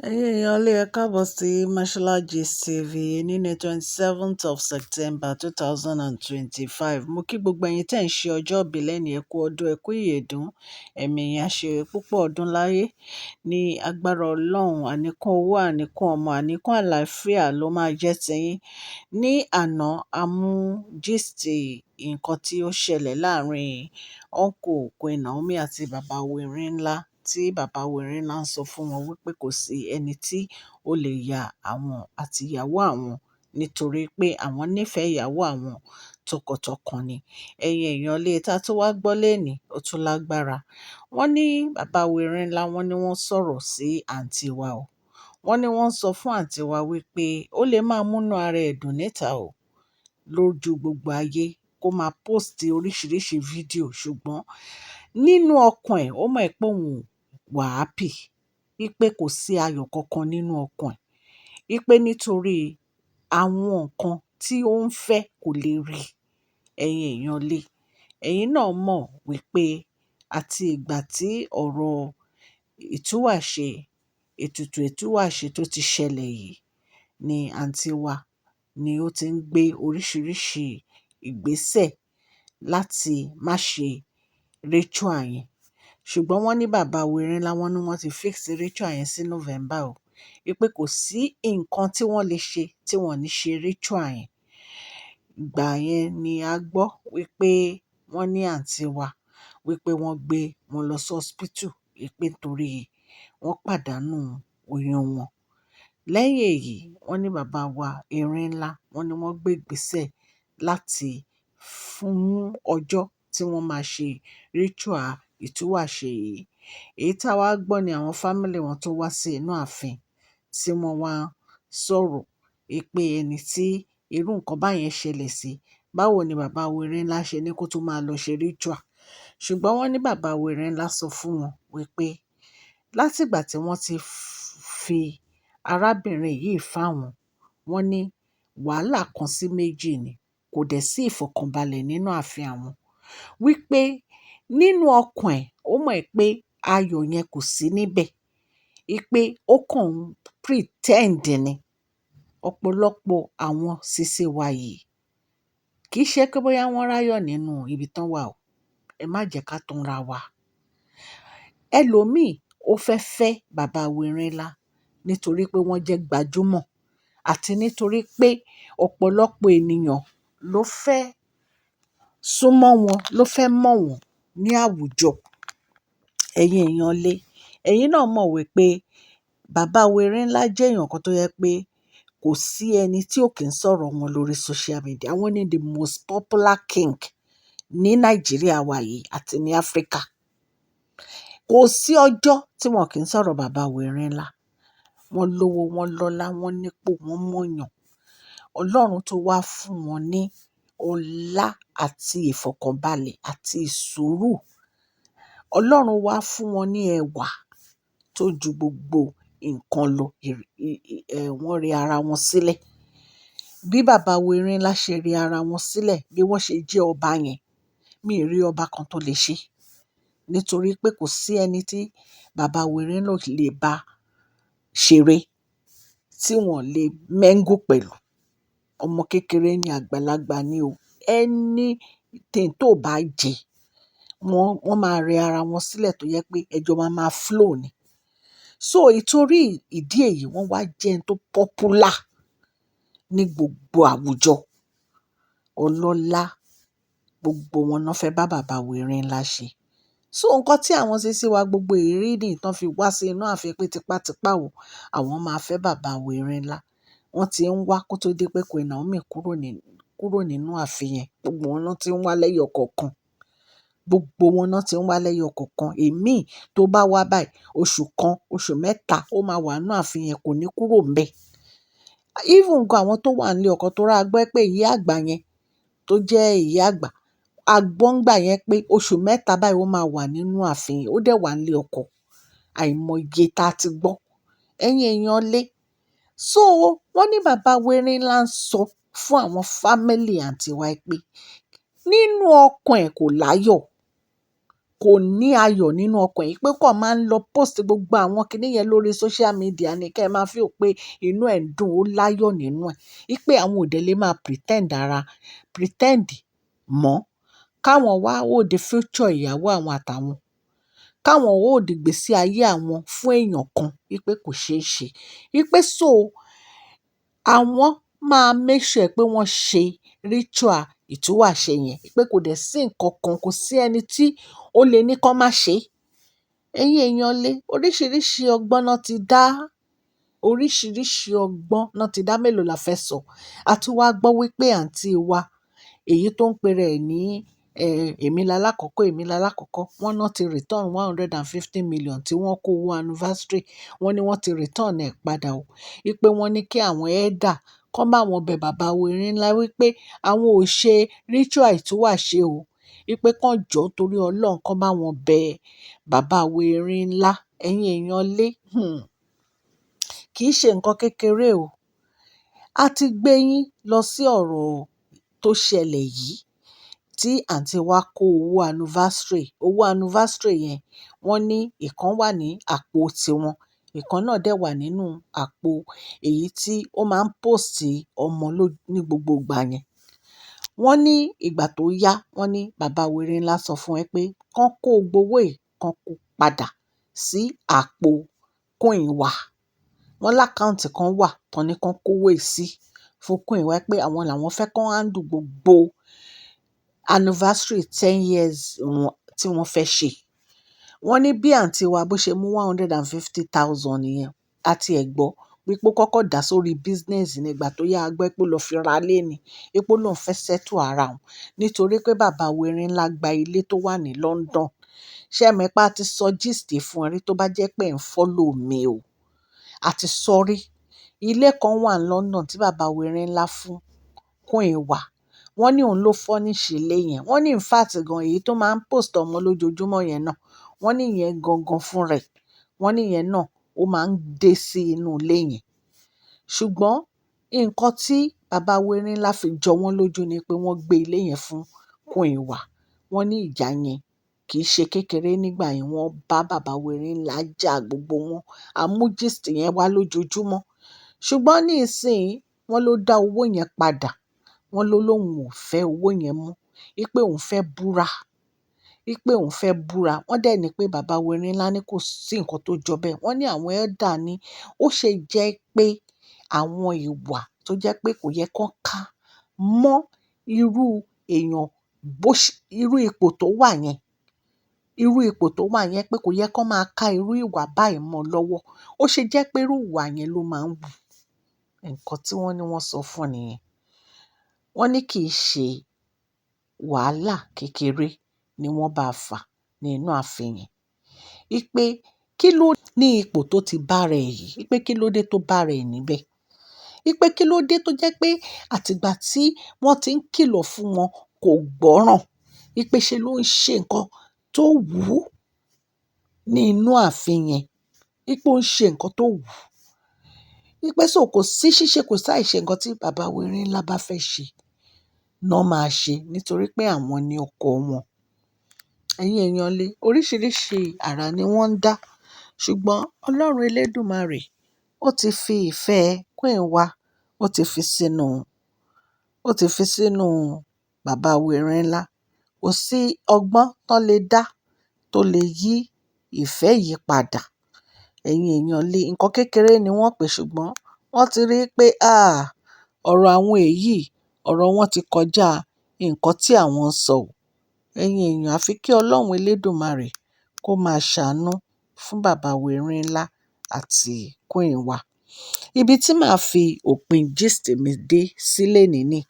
Ẹ̀yin èèyàn ilé, ẹ káàbọ̀ sí Mashola Gist TV ní 27th of September 2025. Mo kí gbogbo ẹ̀yin tẹ́ ń ṣe ọjọ́ ìbí lẹ́ni, ẹ kú ọdún, ẹ kú ìyèdún, ẹ̀mí yín á ṣe púpọ̀ ọdún láyé. Ní agbára Ọlọ́run, àníkún owó, àníkún ọmọ, àníkún àlàáfíà ló máa jẹ́ tiyín. Ní àná, a mú gist nǹkan tí ó ṣẹlẹ̀ láàárín Uncle Queen Naomi àti bàbá Werinla, tí bàbá Werinla ń sọ fún wọn wípé kò sí ẹni tí ó lè ya àwọn àti ìyàwó àwọn nítorí pé àwọn nífẹ̀ẹ́ ìyàwó àwọn tọkàntọkàn ni. Ẹ̀yin èèyàn ilé, ta tó wá gbọ́ lẹ́ẹ̀ni, ó tún lágbára. Wọ́n ní bàbá Werinla, wọ́n ní wọ́n sọ̀rọ̀ sí àǹtí wa o. Wọ́n ní wọ́n sọ fún àǹtí wa wípé ó lè máa múnú ara ẹ̀ dùn níta o, lójú gbogbo ayé, kó máa post oríṣiríṣi fídíò, ṣùgbọ́n nínú ọkàn ẹ̀, ó mọ̀ pé òun wà happy, wípé kò sí ayọ̀ kankan nínú ọkàn ẹ̀, wípé nítorí àwọn nǹkan tí ó ń fẹ́ kò lè rí. Ẹ̀yin èèyàn ilé, ẹ̀yin náà mọ̀ wípé àti ìgbà tí ọ̀rọ̀ ìtúwàṣe, ètùtù ìtúwàṣe tó ti ṣẹlẹ̀ yìí ni àǹtí wa ni ó ti ń gbé oríṣiríṣi ìgbésẹ̀ láti má ṣe ritual yẹn. Ṣùgbọ́n wọ́n ní bàbá Werinla, wọ́n ní wọ́n ti fix ritual yẹn sí November o. Wípé kò sí nǹkan tí wọ́n lè ṣe tí wọ́n ní ṣe ritual yẹn. Ìgbà yẹn ni a gbọ́ wípé wọ́n ní àǹtí wa wípé wọ́n gbé wọn lọ sí hospital, wípé torí wọ́n pàdánù oyún wọn. Lẹ́yìn èyí, wọ́n ní bàbá wa Erinla, wọ́n ní wọ́n gbé ìgbésẹ̀ láti fún ọjọ́ tí wọ́n máa ṣe ritual ìtúwàṣe yìí. Èyí tí a wá gbọ́ ni àwọn family wọn tó wá sí inú ààfin tí wọ́n wá sọ̀rọ̀ wípé ẹni tí irú nǹkan báyẹn ṣẹlẹ̀ sí, báwo ni bàbá Werinla ṣe ní kó tó máa lọ ṣe ritual. Ṣùgbọ́n wọ́n ní bàbá Werinla sọ fún wọn wípé láti ìgbà tí wọ́n ti fi arábìnrin yìí fáwọn, wọ́n ní wàhálà kan sí méjì ni, kò dẹ̀ sí ìfọ̀kànbalẹ̀ nínú ààfin àwọn. Wípé nínú ọkàn ẹ̀, ó mọ̀ pé ayọ̀ yẹn kò sí níbẹ̀. Wípé ó kàn ń pretend ni. Ọ̀pọ̀lọpọ̀ àwọn sisi wa yìí kì í ṣe pé bóyá wọ́n ráyọ̀ nínú ibi tán wà o. Ẹ má jẹ ká tanra wa. Ẹlòmíì ó fẹ́ fẹ́ bàbá Werinla nítorí pé wọ́n jẹ́ gbajúmọ̀ àti nítorí pé ọ̀pọ̀lọpọ̀ ènìyàn ló fẹ́ súnmọ́ wọn, ló fẹ́ mọ̀ wọ́n ní àwùjọ. Ẹ̀yin èèyàn ilé, ẹ̀yin náà mọ̀ wípé bàbá Werinla jẹ́ èèyàn kan tó jẹ pé kò sí ẹni tí ò kí ń sọ̀rọ̀ wọn lórí social media. Wọ́n ní the most popular king ní Nàìjíríà wa yìí àti ní Africa. Kò sí ọjọ́ tí wọ́n kì í sọ̀rọ̀ bàbá Werinla. Wọ́n lówó, wọ́n lọ́lá, wọ́n nípò, wọ́n mọ̀yàn. Ọlọ́run tó wá fún wọn ní ọlá àti ìfọ̀kànbalẹ̀ àti ìṣúrù. Ọlọ́run wá fún wọn ní ẹwà tó ju gbogbo nǹkan lọ. Wọ́n rẹ ara wọn sílẹ̀. Bí bàbá Werinla ṣe rẹ ara wọn sílẹ̀, bí wọ́n ṣe jẹ́ ọba yẹn, mi ò rí ọba kan tó lè ṣe. Nítorí pé kò sí ẹni tí bàbá Werinla ò lè bá ṣeré, tí wọ́n lè mingle pẹ̀lú. Ọmọ kékeré ni, àgbàlagbà ni o. Anything tó bá jẹ, wọ́n máa rẹ ara wọn sílẹ̀ tó jẹ pé ẹjọ́ máa ma flow ni. So ìtorí ìdí èyí, wọ́n wá jẹ́ ẹni tó popular ní gbogbo àwùjọ. Ọlọ́lá, gbogbo wọn náà fẹ́ bá bàbá Werinla ṣe. So nǹkan tí àwọn sisi wa gbogbo ìrírí ní tán fi wá sí inú ààfin pé tipátipá o, àwọn máa fẹ́ bàbá Werinla. Wọ́n ti ń wá kó tó dé pé Queen Naomi kúrò nínú ààfin yẹn. Gbogbo wọn náà tí ń wá lẹ́yọ kọ̀ọ̀kan. Gbogbo wọn náà tí ń wá lẹ́yọ kọ̀ọ̀kan. Èmi tó bá wá báyìí, oṣù kan, oṣù mẹ́ta ó máa wà nínú ààfin yẹn, kò ní kúrò níbẹ̀. Even gan àwọn tó wà nílé ọkọ tó rà gbọ́ pé ìyá àgbà yẹn tó jẹ́ ìyá àgbà, a gbọ́ ńgbà yẹn pé oṣù mẹ́ta báyìí ó máa wà nínú ààfin yẹn, ó dẹ̀ wà nílé ọkọ. Àìmọye ta ti gbọ́. Ẹ̀yin èèyàn lé. So wọ́n ní bàbá Werinla ń sọ fún àwọn family àǹtí wa pé nínú ọkàn ẹ̀ kò láyọ̀. Kò ní ayọ̀ nínú ọkàn ẹ̀, pé kó máa ń lọ post gbogbo àwọn kíní yẹn lórí social media ni kí ẹ máa feel pé inú ẹ̀ ń dùn, ó láyọ̀ nínú ẹ̀. Wípé àwọn ò dẹ̀ lè máa pretend ara, pretend mọ́. Káwọn wá hold the future ìyàwó àwọn àtàwọn. Káwọn hold ìgbésí ayé àwọn fún èèyàn kan, wípé kò ṣe é ṣe. Wípé so àwọn máa make sure pé wọ́n ṣe ritual ìtúwàṣe yẹn, pé kò dẹ̀ sí nǹkan kan, kò sí ẹni tí ó lè ní kó má ṣe. Ẹ̀yin èèyàn lé, oríṣiríṣi ọgbọ́n náà ti dá, oríṣiríṣi ọgbọ́n náà ti dá, mélòó la fẹ́ sọ. A tún wá gbọ́ wípé àǹtí wa, èyí tó ń pe rẹ̀ ní, èmi lálákọ̀kọ́, èmi lálákọ̀kọ́, wọ́n náà ti return 150 million tí wọ́n kó owó anniversary. Wọ́n ní wọ́n ti return ẹ̀ padà o. Wípé wọ́n ní kí àwọn elder kó bá wọn bẹ bàbá Erin Ńlá wípé àwọn ò ṣe ritual ìtúwàṣe o. Wípé kán jọ torí Ọlọ́run kó bá wọn bẹ bàbá Erin Ńlá. Ẹ̀yin èèyàn lé, kì í ṣe nǹkan kékeré o. A ti gbé yín lọ sí ọ̀rọ̀ tó ṣẹlẹ̀ yìí tí àǹtí wa kó owó anniversary. Owó anniversary yẹn, wọ́n ní ìkan wà ní àpò tiwọn, ìkan náà dẹ̀ wà nínú àpò èyí tí ó máa ń post ọmọ ní gbogbo ìgbà yẹn. Wọ́n ní ìgbà tó yá, wọ́n ní bàbá Erin Ńlá sọ fún ẹ pé kán kó gbogbo owó yìí, kán kó padà sí àpò queen wa. Wọ́n l'account kan wà tán ní kán kó owó yìí sí fún queen wa pé àwọn làwọn fẹ́ kó handle gbogbo anniversary 10 years wọn tí wọ́n fẹ́ ṣe. Wọ́n ní bí àǹtí wa bó ṣe mú 150,000 nìyẹn. A ti ẹ̀ gbọ́ wípé ó kọ́kọ́ dà sórí business ní ìgbà tó yá, a gbọ́ pé ó lọ fi ra ilé ni. Wípé ó lóun fẹ́ settle ara òun nítorí pé bàbá Erin Ńlá gba ilé tó wà ní London. Ṣé ẹ mọ̀ pé a ti sọ gist fún ẹ rí tó bá jẹ́ pé ẹ̀ ń follow mi o. A ti sọ rí. Ilé kan wà ní London tí bàbá Erin Ńlá fún queen wa. Wọ́n ní òun ló furnish ilé yẹn. Wọ́n ní in fact gan, èyí tó máa ń post ọmọ lójoojúmọ́ yẹn náà, wọ́n ní ìyẹn gangan fún rẹ̀. Wọ́n ní ìyẹn náà ó máa ń dé sí inú ilé yẹn. Ṣùgbọ́n nǹkan tí bàbá Erin Ńlá fi jọ wọ́n lójú ni pé wọ́n gbé ilé yẹn fún queen wa. Wọ́n ní ìjà yẹn kì í ṣe kékeré nígbà yẹn. Wọ́n bá bàbá Erin Ńlá jà gbogbo wọn. A mú gist yẹn wá lójoojúmọ́. Ṣùgbọ́n ní ìsìn, wọ́n ló dá owó yẹn padà. Wọ́n ló lóun ò fẹ́ owó yẹn mọ́. Wípé òun fẹ́ búra. Wípé òun fẹ́ búra. Wọ́n dẹ̀ ní pé bàbá Erin Ńlá ní kò sí nǹkan tó jọ bẹ́ẹ̀. Wọ́n ní àwọn elder ní ó ṣe jẹ́ pé àwọn ìwà tó jẹ́ pé kò yẹ kó ká mọ́ irú èèyàn bó ṣe, irú ipò tó wà yẹn, irú ipò tó wà yẹn pé kò yẹ kó máa ká irú ìwà báyìí mọ́ lọ́wọ́. Ó ṣe jẹ́ pé irú ìwà yẹn ló máa ń wù. Ǹkan tí wọ́n ní wọ́n sọ fún nìyẹn. Wọ́n ní kì í ṣe wàhálà kékeré ni wọ́n bá fà ní inú ààfin yẹn. Wípé kí ló ní ipò tó ti bá rẹ̀ yìí, wípé kí ló dé tó bá rẹ̀ níbẹ̀. Wípé kí ló dé tó jẹ́ pé àtìgbà tí wọ́n ti ń kìlọ̀ fún wọn kò gbọ́ràn. Wípé ṣe ló ń ṣe nǹkan tó wù ú ní inú ààfin yẹn. Wípé ó ń ṣe nǹkan tó wù ú. Wípé so kò sí ṣíṣe, kò sí àìṣe nǹkan tí bàbá Erin Ńlá bá fẹ́ ṣe náà máa ṣe nítorí pé àwọn ni ọkọ wọn. Ẹ̀yin èèyàn lé, oríṣiríṣi àrà ni wọ́n ń dá. Ṣùgbọ́n Ọlọ́run elédùmarè ó ti fi ìfẹ́ queen wa, ó ti fi sínú, ó ti fi sínú bàbá Erin Ńlá. Kò sí ọgbọ́n tó lè dá tó lè yí ìfẹ́ yìí padà. Ẹ̀yin èèyàn lé, nǹkan kékeré ni wọ́n pè, ṣùgbọ́n wọ́n ti rí pé, ah, ọ̀rọ̀ àwọn èyí, ọ̀rọ̀ wọn ti kọjá nǹkan tí àwọn ń sọ ò. Ẹ̀yin èèyàn, àfi kí Ọlọ́run elédùmarè kó máa ṣàánú fún bàbá Erin Ńlá àti queen wa. Ibi tí màá fi òpin gist mi dé sílé nìní.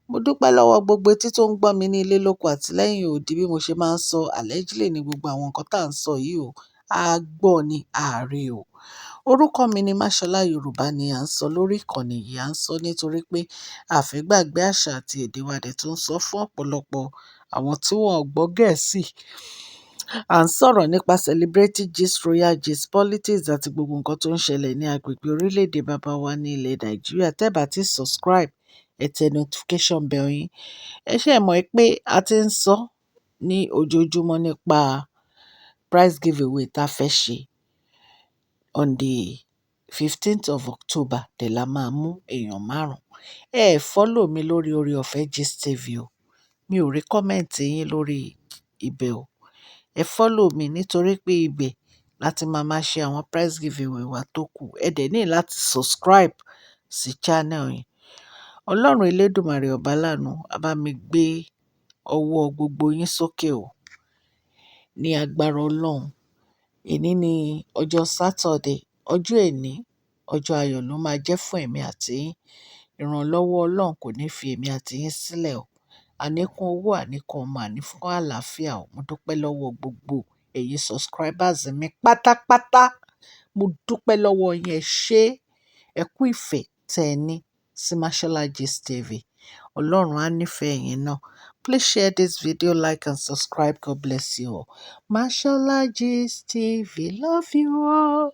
Mo dúpẹ́ lọ́wọ́ gbogbo etí tó ń gbọ́ mi ní ilé lóko àti lẹ́yìn odi bí mo ṣe máa ń sọ allegedly ní gbogbo àwọn nǹkan tí à ń sọ yìí o. A gbọ́ ni, a rí o. Orúkọ mi ni Mashola, Yorùbá ni à ń sọ lórí ìkànnì yìí. À ń sọ nítorí pé a fẹ́ gbàgbé àṣà àti èdè wa dẹ̀ tó ń sọ fún ọ̀pọ̀lọpọ̀ àwọn tí wọ́n ò gbọ́ Gẹ̀ẹ́sì. À ń sọ̀rọ̀ nípa celebrity gist, royal gist, politics àti gbogbo nǹkan tó ń ṣẹlẹ̀ ní agbègbè orílẹ̀-èdè bàbá wa ní ilẹ̀ Nàìjíríà. Tẹ́ bá ti subscribe, ẹ tẹ notification bell yín. Ẹ ṣé ẹ mọ̀ pé a ti ń sọ ní ojoojúmọ́ nípa prize giveaway tá fẹ́ ṣe. On the 15th of October dẹ̀ la máa mú èèyàn márùn-ún. Ẹ follow mi lórí Ore Ọ̀fẹ́ Gist TV o. Mi ò rí comment yín lórí ibẹ̀ o. Ẹ follow mi nítorí pé ibẹ̀ láti máa máa ṣe àwọn prize giveaway wa tó kù. Ẹ dẹ̀ ní láti subscribe sí channel yìí. Ọlọ́run Elédùmarè ọba láàánú, á bá mi gbé ọwọ́ gbogbo yín sókè o. Ní agbára Ọlọ́run. Èní ní ọjọ́ Saturday, ọjọ́ èní, ọjọ́ ayọ̀ ló máa jẹ́ fún èmi àti yín. Ìrànlọ́wọ́ Ọlọ́run kò ní fi èmi àti yín sílẹ̀ o. Àníkún owó, àníkún ọmọ, àníkún àlàáfíà o. Mo dúpẹ́ lọ́wọ́ gbogbo ẹ̀yin subscribers mi pátápátá. Mo dúpẹ́ lọ́wọ́ yín, ẹ ṣé, ẹ kú ìfẹ́ tẹ ní sí Mashola Gist TV. Ọlọ́run á nífẹ̀ẹ́ yín náà. Please share this video, like and subscribe. God bless you all. Mashola Gist TV, love you all.